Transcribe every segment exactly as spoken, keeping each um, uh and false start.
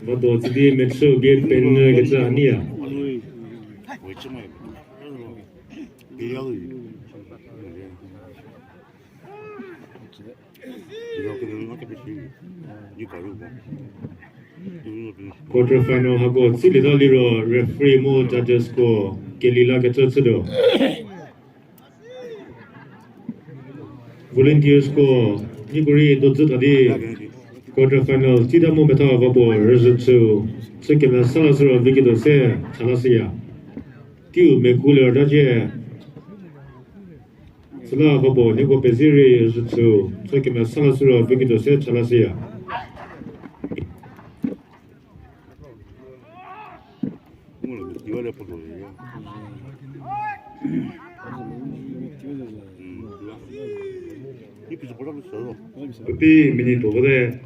Vado tsidi metsü gate pengou kecü aniya. Quarter final hako tsilieta liro referee mu judgesko keli la kecü chütuo. Volunteersko nieko rei dozü tha di quarter final tsita mu metha vapuo rüzhü chü, chü kemesa la süro viketuo se cha la shüya. Tiu meku lerta cie. Süla vapuo nieko pezi rei rüzhü chü, chü kemesa la süro viketuo se cha la shüya. Kopi minute puo vote.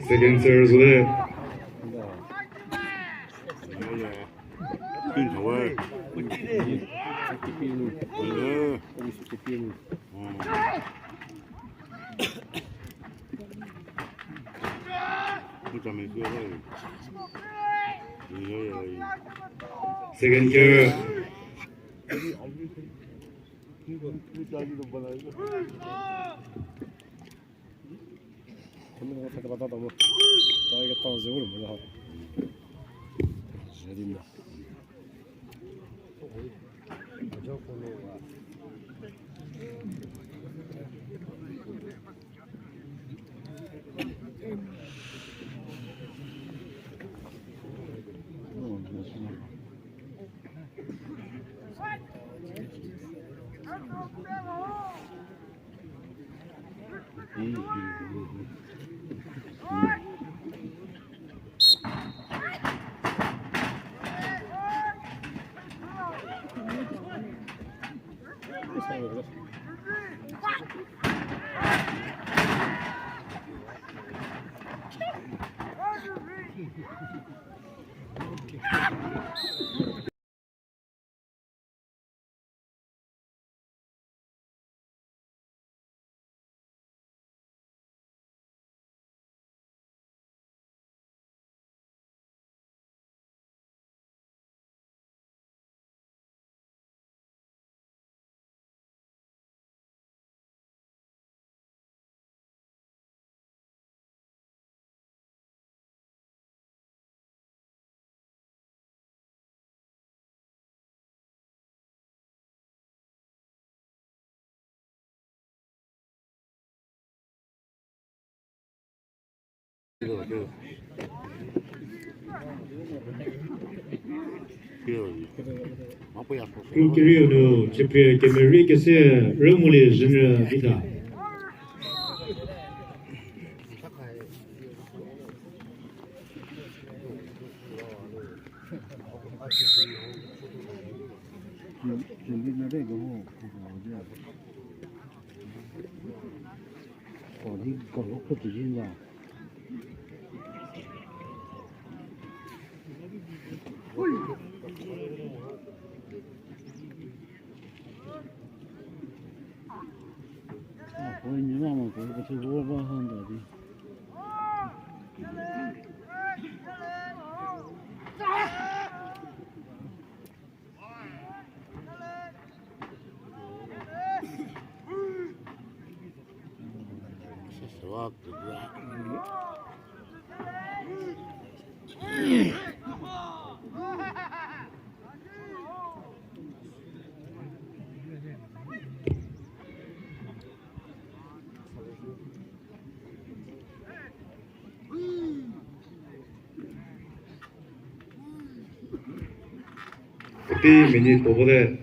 Second serve le. Second serve. Kru kerieu nu chüpie kemerei kese Rümulie Zhünyü di tha. Fifteen minute puo vote.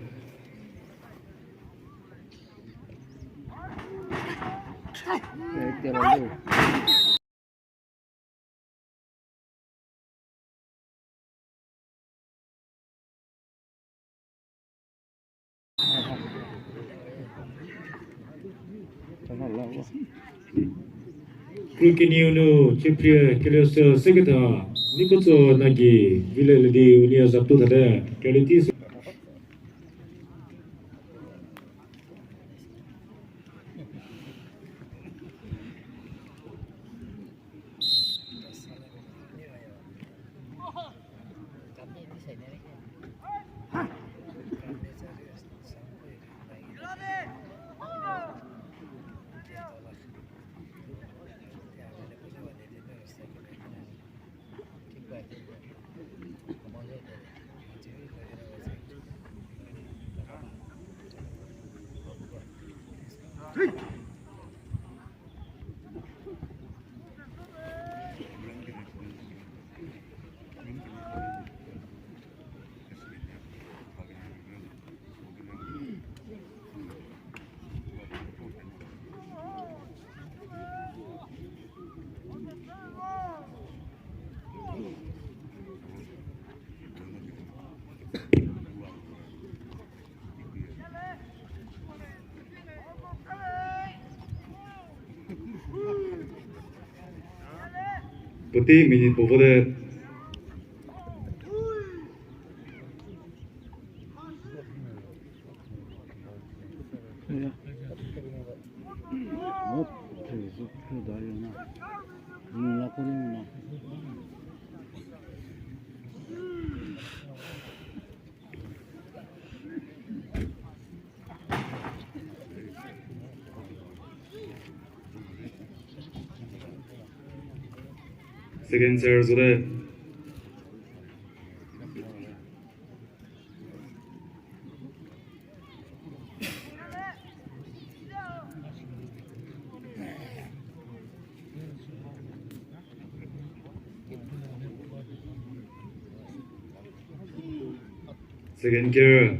Kru kenieu nu chiprie kelesü seketha, Nikotso Nagi, Vile Ledi unie za tu thate, quality se- Puotei minute puo vote. Second serve zode. Second care.